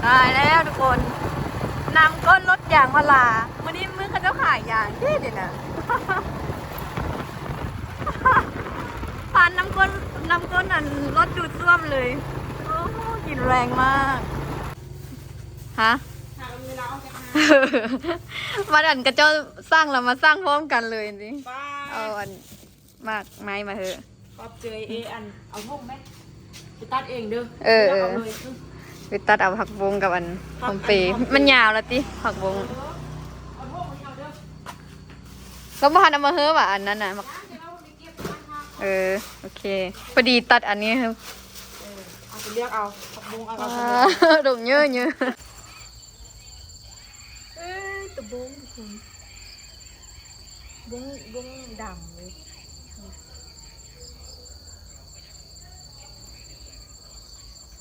ຕາຍແລ້ວທຸກຄົນ ນ້ຳກົ້ນລົດຢາງພາລາ. ມື້ນີ້ມື້ເຂົາເຈົ້າຂາຍຢາງເດ້ນີ້ນະ ຜ່ານນ້ຳກົ້ນ ນ້ຳກົ້ນອັນລົດດູດຊວມເລີຍ. ໂອ້ ກິນແຮງມາກ. ຮະ? ຫາເວລາອອກຈາກງານ ວ່າອັນເຂົາເຈົ້າສັ່ງແລ້ວມາສັ່ງພ້ອມກັນເລີຍນີ້. ເອົາອັນ ໝາກໄມ້ມາເຮີ. ຂອບໃຈເອ ອັນ ເອົາຜົມໄປ ໄປຕັດເອງເດີ. ເອີ ເອີ ເອົາເລີຍ ໄປຕັດເອົາຜັກບົງກັບອັນ ຫອມເປ. ມັນຍາວແລ້ວຕິ ຜັກບົງ? ເອີ ເອົາຜົມໄປເອົາເດີ. ລາວບໍ່ທັນເອົາມາເຮີວ່າ ອັນນັ້ນນະ ໝາກ. ເອີ ໂອເຄ ພໍດີຕັດອັນນີ້. ເອີ ເອົາໄປເລືອກເອົາ ຜັກບົງເອົາ ດອກເຍີະໆ. ເອີ ຕະບົງ ບົງ ບົງດຳເລີຍ.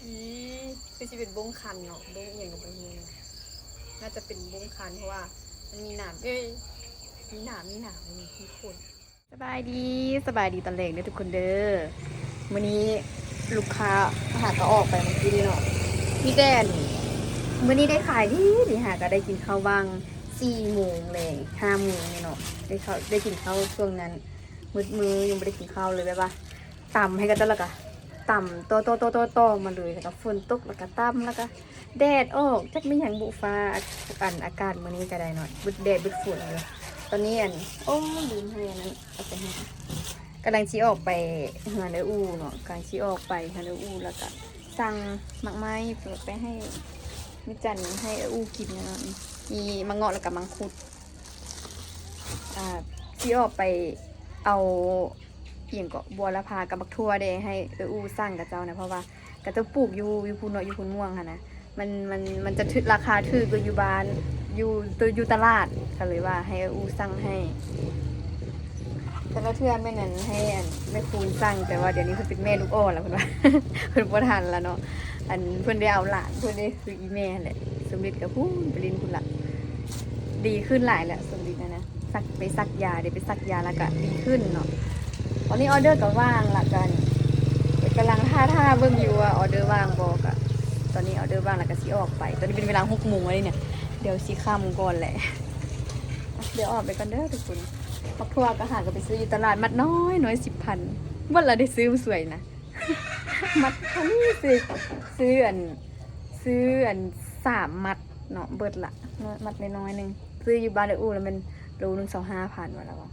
ອືມ ຄືຊິເປັນບົງຄັນເນາະ ບົງອີ່ຫຍັງກໍບໍ່ຮູ້. ໜ້າຈະເປັນບົງຄັນ ເພາະວ່າມັນມີໜາມ ເອີຍ ມີໜາມ ມີໜາມ ມີ ມີຂົນ. ສະບາຍດີ ສະບາຍດີຕອນແລງເດີທຸກຄົນເດີ. ມື້ນີ້ລູກຄ້າຫາກໍອອກໄປເມື່ອກີ້ນີ້ເນາະ ມີແຕ່ອັນ ມື້ນີ້ໄດ້ຂາຍດີ ນີ້ຫາກໍໄດ້ກິນເຂົ້າຫວ່າງສີ່ໂມງແລງ ຫ້າໂມງນີ້ເນາະ ໄດ້ເຂົ້າ ໄດ້ກິນເຂົ້າຊ່ວງນັ້ນ. ມືດມື້ຍັງບໍ່ໄດ້ກິນເຂົ້າເລີຍ ແບບວ່າຕຳໃຫ້ເຂົາເຈົ້າ ແລ້ວກໍຕຳຕໍ່ໆໆໆມາເລີຍ ແລ້ວກໍຝົນຕົກ ແລ້ວກໍຕຳ ແລ້ວກໍ ແດດອອກ ຈັກແມ່ນຫຍັງບຸຟ້າ. ອັນ ອາກາດມື້ນີ້ກໍໄດ້ເນາະ ບຶດແດດບຶດຝົນຢູ່. ຕອນນີ້ອັນ ໂອ້ ລືມໃຫ້ອັນນັ້ນເອົາໄປໃຫ້ ກຳລັງຊິອອກໄປເຮືອນເອື້ອຍອູ່ເນາະ ກຳລັງຊິອອກໄປເຮືອນເອື້ອຍອູ່ ແລ້ວກໍສັ່ງໝາກໄມ້ໄປໃຫ້ແມ່ຈັນ ໃຫ້ເອື້ອຍອູ່ກິນເນາະ. ມີໝາກເງາະ ແລ້ວກໍມັງຄຸດ. ອ່າ ຊິອອກໄປເອົາ ອີ່ຫຍັງເກາະ ບົວລະພາກັບບັກຖົ່ວເດ້ ໃຫ້ເອື້ອຍອູ່ສັ່ງເຂົາເຈົ້ານະ ເພາະວ່າເຂົາເຈົ້າປູກຢູ່ ຢູ່ພຸ້ນເນາະ ຢູ່ໂພນມ່ວງຫັ້ນນະ. ມັນ ມັນ ມັນຈະຖືກ ລາຄາຖືກກວ່າຢູ່ບ້ານ ຢູ່ ຢູ່ຕະຫຼາດ ກໍເລີຍວ່າໃຫ້ເອື້ອຍອູ່ສັ່ງໃຫ້. ແຕ່ລະເທື່ອແມ່ນອັນ ໃຫ້ອັນ ແມ່ຄູນສັ່ງ ແຕ່ວ່າດຽວນີ້ເພິ່ນເປັນແມ່ລູກອ່ອນແລ້ວ ເພິ່ນວ່າ ເພິ່ນບໍ່ທັນລະເນາະ. ອັນ ເພິ່ນໄດ້ເອົາຫຼານ ເພິ່ນໄດ້ ຄືອີແມ່ຫັ້ນແຫຼະ ສົມເດັດກໍພຸ້ນໄປຫຼິ້ນພຸ້ນລະ. ດີຂຶ້ນຫຼາຍແລ້ວ ສົມເດັດນະນະ ສັກ ໄປສັກຢາເດ້ ໄປສັກຢາແລ້ວກະດີຂຶ້ນເນາະ. ຕອນນີ້ອໍເດີກໍວ່າງລະ ກະກຳລັງຖ້າ ຖ້າເບິ່ງຢູ່ວ່າອໍເດີວ່າງບໍ່. ກະຕອນນີ້ອໍເດີວ່າງແລ້ວກະຊິອອກໄປ. ຕອນນີ້ເປັນເວລາຫົກໂມງແລ້ວນີ້ ດຽວຊິຄ່ຳກ່ອນແຫຼະ. ດຽວອອກໄປກ່ອນເດີທຸກຄົນ. ໝາກຖົ່ວກໍຫາກໍໄປຊື້ຢູ່ຕະຫຼາດ ມັດນ້ອຍ ໜ່ວຍສິບພັນ. ເບິດລະ ໄດ້ຊື້ມາສວຍນະ ມັດເທົ່ານີ້ ຊື້ ຊື້ອັນ ຊື້ອັນ ສາມມັດເນາະ ເບິດລະ ມັດນ້ອຍໆໜຶ່ງ. ຊື້ຢູ່ບ້ານເອື້ອຍອູ່ລະແມ່ນໂລໜຶ່ງຊາວຫ້າພັນວ່າລະວ່າ.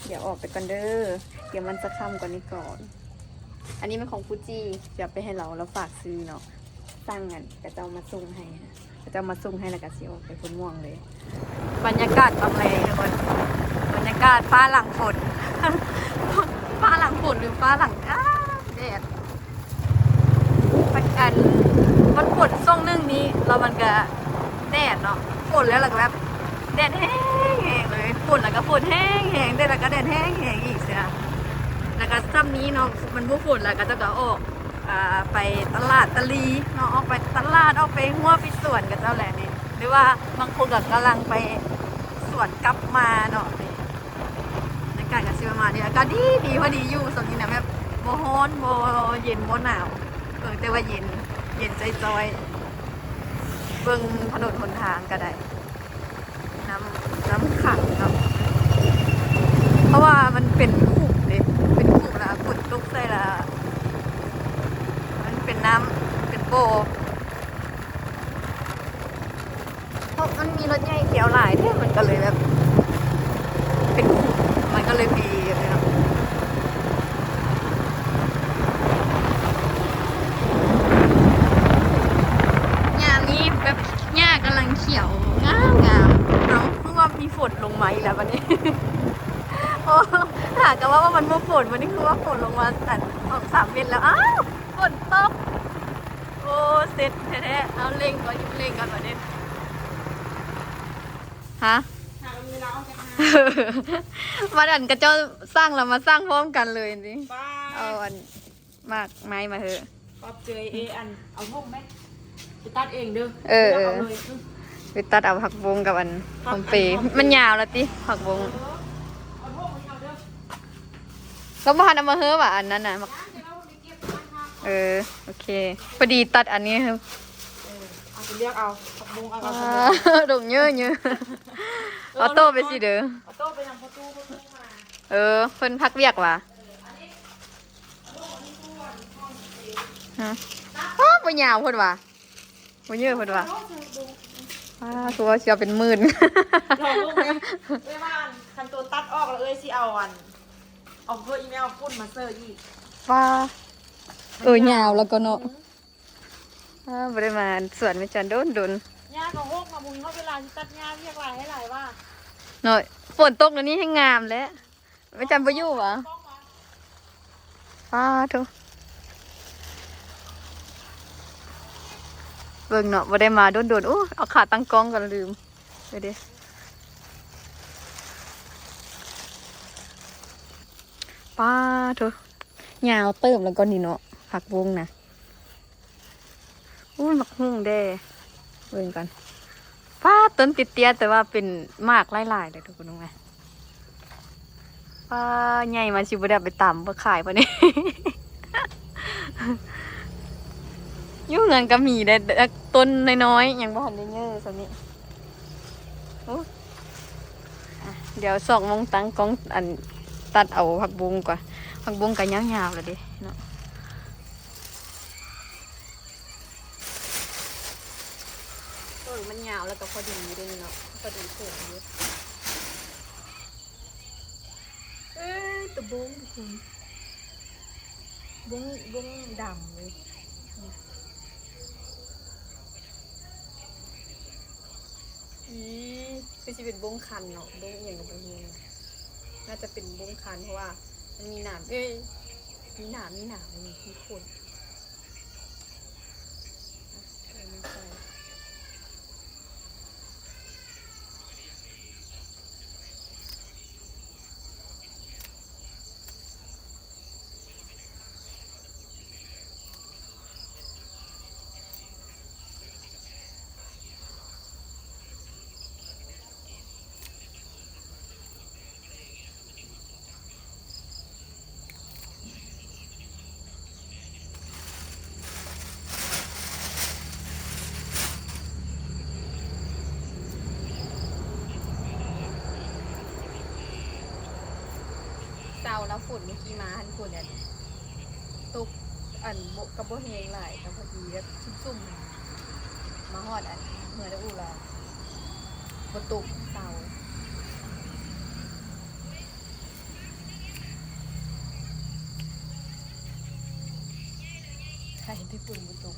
ດຽວອອກໄປກ່ອນເດີ ດຽວມັນຈະຄ່ຳກວ່ານີ້ກ່ອນ. ອັນນີ້ແມ່ນຂອງຟູຈີ ຈະເອົາໄປໃຫ້ລາວ ລາວຝາກຊື້ເນາະ. ສັ່ງອັນ ເຂົາເຈົ້າມາສົ່ງໃຫ້ ເຂົາເຈົ້າມາສົ່ງໃຫ້ ແລ້ວກໍຊິອອກໄປໂພນມ່ວງເລີຍ. ບັນຍາກາດຕອນແລງທຸກຄົນ ບັນຍາກາດຟ້າຫຼັງຝົນ ຟ້າຫຼັງຝົນຫຼືຟ້າຫຼັງ ອ້າ ແດດ. ມັນ ອັນ ມັນຝົນຊ່ວງໜຶ່ງນີ້ ແລ້ວມັນກະແດດເນາະ ຝົນແລ້ວ ແລ້ວກະແບບແດດແຮງໆເລີຍ ຝົນແລ້ວກະຝົນແຮງໆ ແດດແລ້ວກະແດດແຮງໆອີກຊີ້ນະ. ແລ້ວກະຊ່ຳນີ້ເນາະ ມັນບໍ່ຝົນແລ້ວ ເຂົາເຈົ້າກະອອກ ອ່າ ໄປຕະຫຼາດຕະຫຼີເນາະ ອອກໄປຕະຫຼາດ ອອກໄປຮົ້ວໄປສວນເຂົາເຈົ້າແຫຼະນີ້ ຫຼືວ່າບາງຄົນກະກຳລັງໄປສວນກັບມາເນາະນີ້. ບັນຍາກາດກະຊິປະມານນີ້ ອາກາດດີໆ ພໍດີຢູ່ຊ່ວງນີ້ນະ ແບບບໍ່ຮ້ອນ ບໍ່ເຢັນ ບໍ່ໜາວ ເອີ ແຕ່ວ່າເຢັນ ເຢັນຈ້ອຍໆ. ເບິ່ງຖະໜົນຫົນທາງກະໄດ້ ນ້ຳ ນ້ຳຂັງເນາະ ເພາະວ່າມັນເປັນຂຸມເດ້ ເປັນຂຸມລະຝົນຕົກໃສ່ລະ ມັນເປັນນ້ຳ ເປັນບໍ່. ເພາະມັນມີລົດໃຫຍ່ທ່ຽວຫຼາຍເດ້ ມັນກໍເລີຍແບບເປັນຂຸມ ມັນກໍເລີຍເພແບບນີ້ເນາະ. ຍາມນີ້ແບບຫຍ້າກຳລັງຂຽວງາມໆ. ເອົ້າ ຄືວ່າມີຝົນລົງມາອີກແລ້ວບັດນີ້. ໂອ້ ຫາກໍວ່າມັນບໍ່ຝົນ ບັດນີ້ຄືວ່າຝົນລົງມາສອງສາມເມັດແລ້ວ. ອ້າວ ຝົນຕົກ. ໂອ້ ເຊັດແທ້ໆ. ເອົາ ເລັ່ງກ່ອນ ເລັ່ງກ່ອນບັດນີ້. ຮະ? ຫາເວລາອອກຈາກງານ ວ່າອັນເຂົາເຈົ້າສັ່ງແລ້ວມາສັ່ງພ້ອມກັນເລີຍນີ້. ເອົາອັນໝາກໄມ້ມາເຮີ. ຂອບໃຈເອ ອັນ ເອົາຜົມໄປ ໄປຕັດເອງເດີ. ເອີ ເອີ ເອົາເລີຍ ໄປຕັດເອົາຜັກບົງກັບອັນ ຫອມເປ. ມັນຍາວແລ້ວຕິ ຜັກບົງ. ເອີ ເອົາຜົມໄປເອົາເດີ. ລາວບໍ່ທັນເອົາມາເຮີວ່າ ອັນນັ້ນນະ ໝາກ. ເອີ ໂອເຄ ພໍດີຕັດອັນນີ້. ເອີ ເລືອກເອົາຜັກບຸ້ງ ເອົາ ອ່າ ເອົາ ດົງເຍີະໆ ເອົາໂຕໄປຊິເດີ ເອົາໂຕໄປນຳພໍ່ຕູ້ ພໍ່ຕູ້ມາ ເອີ ເພິ່ນພັກວຽກຫວາ? ຮະ ອ້າ ບໍ່ຍາວເພິ່ນຫວາ? ບໍ່ເຍອະເພິ່ນວ່າ ອ້າ ຄືວ່າຊິເອົາເປັນໝື່ນ ລອງເບິ່ງແດ່ ເອື້ອຍວ່າ ອັນ ຄັນໂຕຕັດອອກແລ້ວ ເອື້ອຍຊິເອົາ ອັນ ເອົາເພີ່ມອີກ ແມ່ເອົາຝຸ່ນມາເສີອີກ ວ່າ ເອີ ຍາວແລ້ວກໍເນາະ ອືມ ອ້າ ບໍ່ໄດ້ມາສວນແມ່ຈັນດົນໆ ຫຍ້າກໍຮົກ ມາບໍ່ມີເວລາຊິຕັດຫຍ້າ ວຽກຫຼາຍໃຫ້ຫຼາຍວ່າ ເນາະ ຝົນຕົກແນວນີ້ແຮ່ງງາມແຫຼະ. ແມ່ຈັນບໍ່ຢູ່ຫວາ? ປ້າໂທ້ ເບິ່ງເນາະ ບໍ່ໄດ້ມາດົນໆ ໂອ້ ເອົາຂາຕັ້ງກ້ອງກັນລືມ ເບິ່ງເດ້ ປ້າໂທ້ ຍາວເຕີບແລ້ວກໍນີ້ເນາະ ຜັກບົ້ງນະ. ອຸ້ຍ ໝາກຫຸ່ງເດ້ ເບິ່ງກ່ອນ ປ້າ ຕົ້ນເຕ້ຍໆ ແຕ່ວ່າເປັນໝາກຫຼາຍໆເດ້ທຸກຄົນເອີຍ ປ້າ ໃຫຍ່ມາຊິບໍ່ໄດ້ເອົາໄປຕຳໄປຂາຍປານນີ້ ຢູ່ເຮືອນກໍມີໄດ້ ແຕ່ຕົ້ນນ້ອຍໆ ຍັງບໍ່ທັນໄດ້ເຍີ້ສ່ຳນີ້ ໂອ້ ອ່ະ ດຽວຊອກມຸມຕັ້ງກ້ອງ ອັນ ຕັດເອົາຜັກບຸ້ງກ່ອນ ຜັກບຸ້ງກໍຍາວໆແລ້ວເດ້ເນາະ. ເອີ ມັນຍາວແລ້ວກໍພໍດີເດ້ນີ້ເນາະ ພໍດີເຂີນຢູ່ ເອີ ຕະບົງທຸກຄົນ ບົງ ບົງດຳເລີຍ ອືມ ຄືຊິເປັນບົງຄັນເນາະ ບົງອີ່ຫຍັງກໍບໍ່ຮູ້ ໜ້າຈະເປັນບົງຄັນ ເພາະວ່າມັນມີໜາມ ເອີຍ ມີໜາມ ມີໜາມ ມີ ມີຂົນ. ເຊົ້າແລ້ວຝົນ ມື້ກີ້ມາຫັ້ນຝົນ ອັນ ຕົກ ອັນ ບໍ່ ກໍບໍ່ແຮງຫຼາຍ ກໍພໍດີແບບຊຸ່ມໆ ມາຮອດ ອັນ ເຮືອນອາອູລະ ບໍ່ຕົກເຊົ້າ ໃຫ້ແຕ່ຝົນບໍ່ຕົກ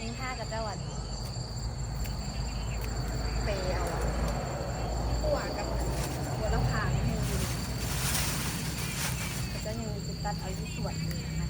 ຍັງຖ້າເຂົາເຈົ້າ ອັນ ໄປເອົາ ອັນ ຂົ້ວກັບ ອັນ ຫົວລະພາໃຫ້ໝູ່ຢູ່ ເຂົາເຈົ້າຍັງໄປຕັດເອົາຢູ່ສວນຢູ່ນະ.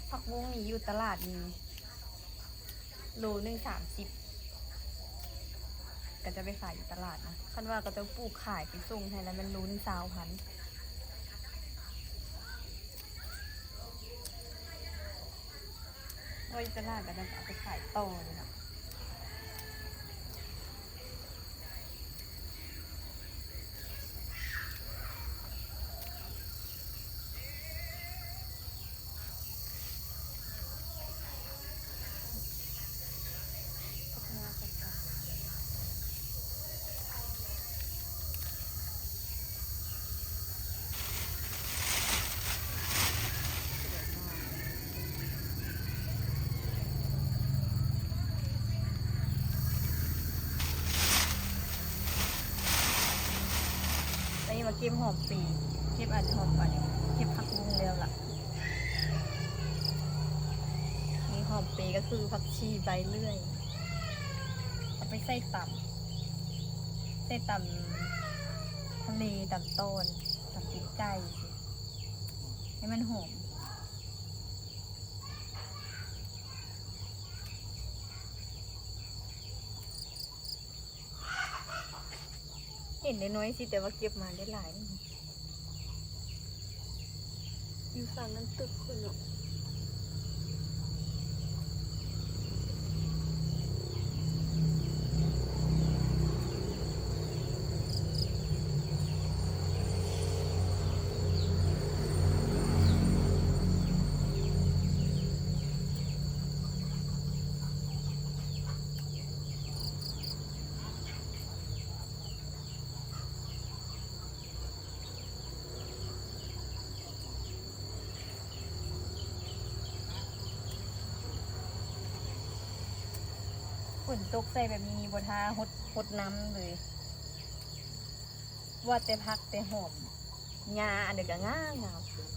ຜັກບຸ້ງນີ້ຢູ່ຕະຫຼາດນີ້ ໂລໜຶ່ງສາມສິບ ກໍຈະໄປຂາຍຢູ່ຕະຫຼາດນະ ຄັນວ່າເຂົາເຈົ້າປູກຂາຍໄປສົ່ງໃຫ້ແລ້ວແມ່ນໂລໜຶ່ງຊາວພັນ ເອົາຢູ່ຕະຫຼາດກໍຈະເອົາໄປຂາຍຕໍ່ເລີຍເນາະ. ສ ມາເກັບຫອມເປ ເກັບອັນຫອມ ອັນນີ້ ເກັບຜັກບຸ້ງແລ້ວລະ. ນີ້ຫອມເປກໍຄືຜັກຊີໃບເລື່ອຍ ເອົາໄປໃສ່ຕຳ ໃສ່ຕຳທະເລ ຕຳຕອນ ຕຳຕີນໄກ່ ໃຫ້ມັນຫອມ. ເຫັນນ້ອຍໆຊິ ແຕ່ວ່າເກັບມາໄດ້ຫຼາຍ. ຢູ່ຝັ່ງນັ້ນຕຶກພຸ້ນເນາະ. ຝົນຕົກໃສ່ແບບນີ້ນີ້ ບໍ່ຖ້າຫົດ ຫົດນ້ຳເລີຍ ວ່າແຕ່ຜັກແຕ່ຫອມ ຫຍ້າອັນໃດກໍງາມໆ.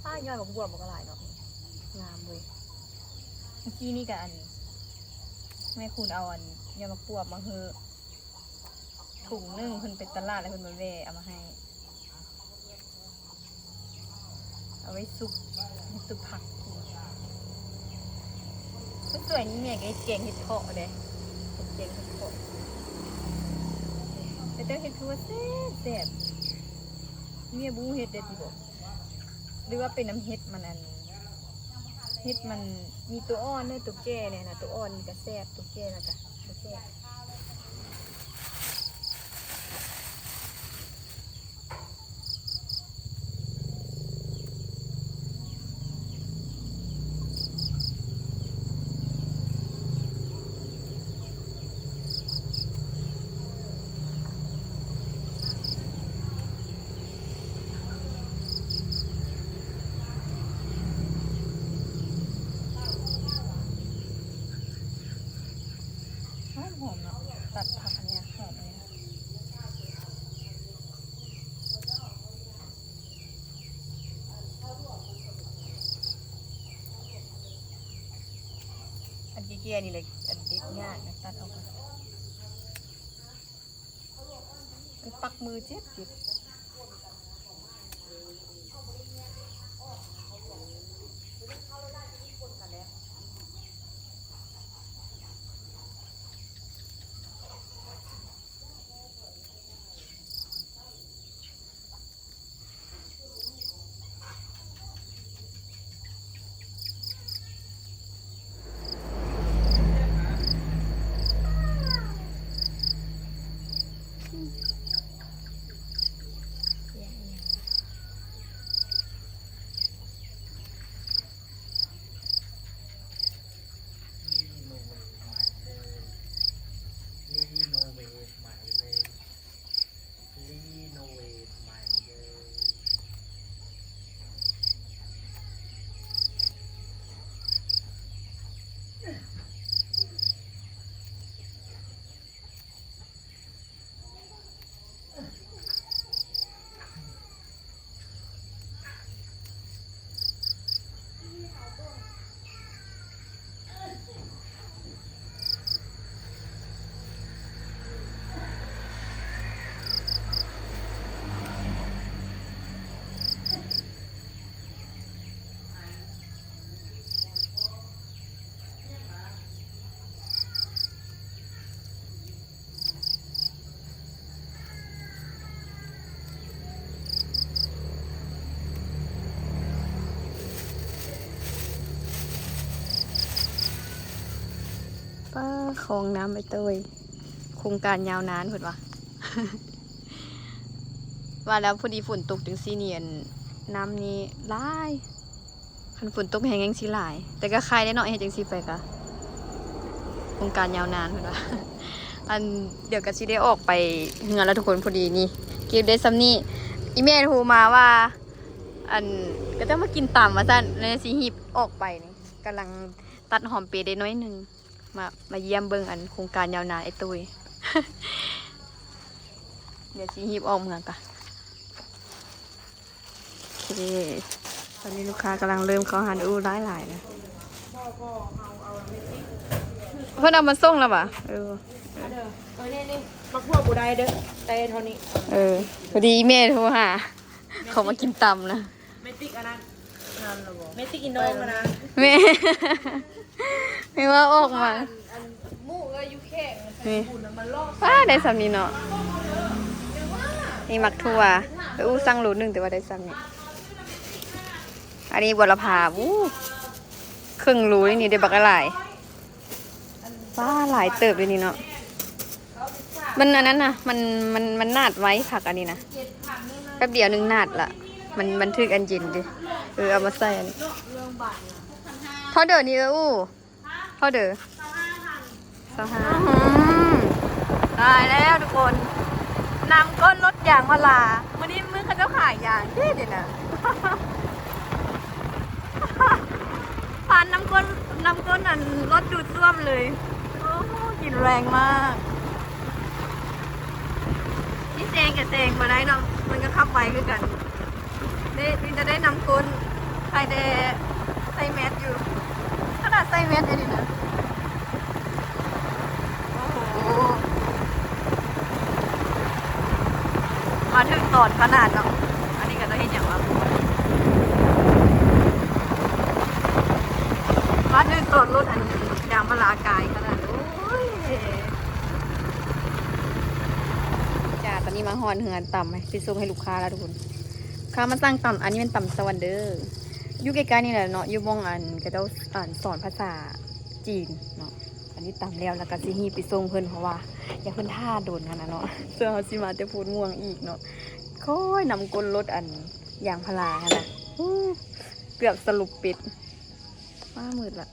ອ້າ ຍອດບັກບວບມັນກໍຫຼາຍເນາະ ງາມເວີຍ. ເມື່ອກີ້ນີ້ກໍອັນ ແມ່ຄູນເອົາອັນຍອດບັກບວບມາໃຫ້ ຖົງໜຶ່ງ ເພິ່ນໄປຕະຫຼາດແລ້ວເພິ່ນມາແວ່ເອົາມາໃຫ້ ເອົາໄວ້ຊຸບ ໃຫ້ຊຸບຜັກກິນ. ຜູ້ຊ່ວຍນີ້ແມ່ກໍເຮັດແກງເຫັດເຜາະເດ້ ເຮັດແກງເຫັດເຜາະ ແຕ່ເຈົ້າເຮັດຄືວ່າແຊບໆ. ເມຍບໍ່ຮູ້ເຮັດໄດ້ຕິບໍ ຫຼືວ່າເປັນນຳເຫັດມັນ ອັນ ເຫັດມັນມີຕົວອ່ອນເດ້ ຕົວແກ່ແນ່ນະ ຕົວອ່ອນນີ້ກໍແຊບ ຕົວແກ່ແລ້ວກໍບໍ່ແຊບ. ຫອມໆເນາະ ຕັດຜັກອັນເນີ້ຍຫອມເລີຍ. ອັນເກ້ໆນີ້ແຫຼະ ອັນເດັດຍາກນະ ຕັດອອກກ່ອນ. ມັນປັກມືເຈັບໆ. ປ້າ ຄອງນ້ຳໄອ້ໂຕ້ຍ ໂຄງການຍາວນານເພິ່ນວ່າ ວ່າແລ້ວພໍດີຝົນຕົກຈັ່ງຊີ້ນີ້ ອັນ ນ້ຳນີ້ຫຼາຍ. ຄັນຝົນຕົກແຮງແຮ່ງຊິຫຼາຍ ແຕ່ກໍຄາຍໄດ້ເນາະ ເຮັດຈັ່ງຊີ້ໄປກໍ ໂຄງການຍາວນານເພິ່ນວ່າ. ອັນ ດຽວກໍຊິໄດ້ອອກໄປເຮືອນແລ້ວທຸກຄົນ. ພໍດີນີ້ເກັບໄດ້ຊ່ຳນີ້ ອີ່ແມ່ໂທມາວ່າ ອັນ ເຂົາເຈົ້າມາກິນຕຳວ່າຊັ້ນ ແລ້ວຊິຮີບອອກໄປນີ້ ກຳລັງຕັດຫອມເປໄດ້ໜ້ອຍໜຶ່ງ. ມາ ມາຢ້ຽມເບິ່ງ ອັນ ໂຄງການຍາວນານໄອ້ຕຸ້ຍ. ດຽວຊິຮີບອອກເມືອງກະ. ເອີ ຕອນນີ້ລູກຄ້າກຳລັງເລີ່ມເຂົ້າຮ້ານ ໂອ້ ຫຼາຍໆນະ. ເພິ່ນເອົາມາສົ່ງແລ້ວຫວາ? ເອີ ເອີ ນີ້ໆ ໝາກບວບບໍ່ໄດ້ເດີ ໄດ້ເທົ່ານີ້. ເອີ ພໍດີອີ່ແມ່ໂທຫາ ເຂົາມາກິນຕຳນະ. ແມ່ຕິກອັນນັ້ນ ນັ້ນລະບໍ່? ແມ່ຕິກອີ່ນ້ອງຫັ້ນນະ. ແມ່ ແມ່ວ່າອອກມາ ອັນ ອັນໝູ່ເອີຍຢູ່ແຂວງ ນີ້ ໄປບຸນນະ ມັນລອກ ປ້າ ໄດ້ສ່ຳນີ້ເນາະ. ນີ້ໝາກຖົ່ວ ເອີ ອູ້ ສັ່ງໂລໜຶ່ງ ແຕ່ວ່າໄດ້ສ່ຳນີ້. ອັນນີ້ບົວລະພາ ອູ້ ເຄິ່ງໂລນີ້ ໄດ້ບັກຫຼາຍ. ປ້າ ຫຼາຍເຕີບເດນີ້ເນາະ. ມັນອັນນັ້ນນະ ມັນ ມັນ ມັນໜາດໄວ ຜັກອັນນີ້ນະ ແປັບດຽວໜຶ່ງໜາດລະ. ມັນ ມັນຖືກອັນເຢັນເດ. ເອີ ເອົາມາໃສ່ອັນນີ້. ເທົ່າເດີນີ້ ເອີ ອູ້? ເທົ່າເດີ? ຊາວຫ້າ ອື ຕາຍແລ້ວທຸກຄົນ ນ້ຳກົ້ນລົດຢາງພາລາ. ມື້ນີ້ມື້ເຂົາເຈົ້າຂາຍຢາງເດ້ນີ້ນະ. ຜ່ານນ້ຳກົ້ນ ນ້ຳກົ້ນອັນລົດດູດຊວມເລີຍ. ໂອ້ ກິນແຮງມາກ. ຊິແຊງກະແຊງບໍ່ໄດ້ເນາະ ມັນກະຂັບໄວຄືກັນ. ເດ້ ມີແຕ່ໄດ້ນ້ຳກົ້ນ ໃສ່ແຕ່ ໃສ່ແມັດຢູ່ ຂະໜາດໃສ່ແມັດອັນນີ້ນະ. ໂອ້ໂຫ ມາຖືກຕອນຂະໜາດເນາະ. ອັນນີ້ກະຈະເຮັດຫຍັງວະ? ມາຖືກຕອນລົດອັນຢາງພາລາກາຍຂະໜາດ. ໂອ້ຍ ຈ້າ ຕອນນີ້ມາຮອດເຮືອນຕຳ ໄປສົ່ງໃຫ້ລູກຄ້າແລ້ວທຸກຄົນ. ລູກຄ້າມາສັ່ງຕຳ ອັນນີ້ແມ່ນຕຳສະຫວັນເດີ ຢູ່ໃກ້ໆນີ້ແຫຼະເນາະ ຢູ່ບ່ອນອັນເຂົາເຈົ້າ ອັນ ສອນພາສາຈີນເນາະ. ອັນນີ້ຕຳແລ້ວ ແລ້ວກະຊິຮີບໄປສົ່ງເພິ່ນ ເພາະວ່າຢ້ານເພິ່ນຖ້າດົນຫັ້ນນະເນາະ. ສ່ວນເຮົາຊິມາແຕ່ໂພນມ່ວງອີກເນາະ. ໂອ້ຍ ນ້ຳກົ້ນລົດອັນຢາງພາລາຫັ້ນນະ ເກືອບສະຫຼຸບເປັດ. ຟ້າມືດລະ.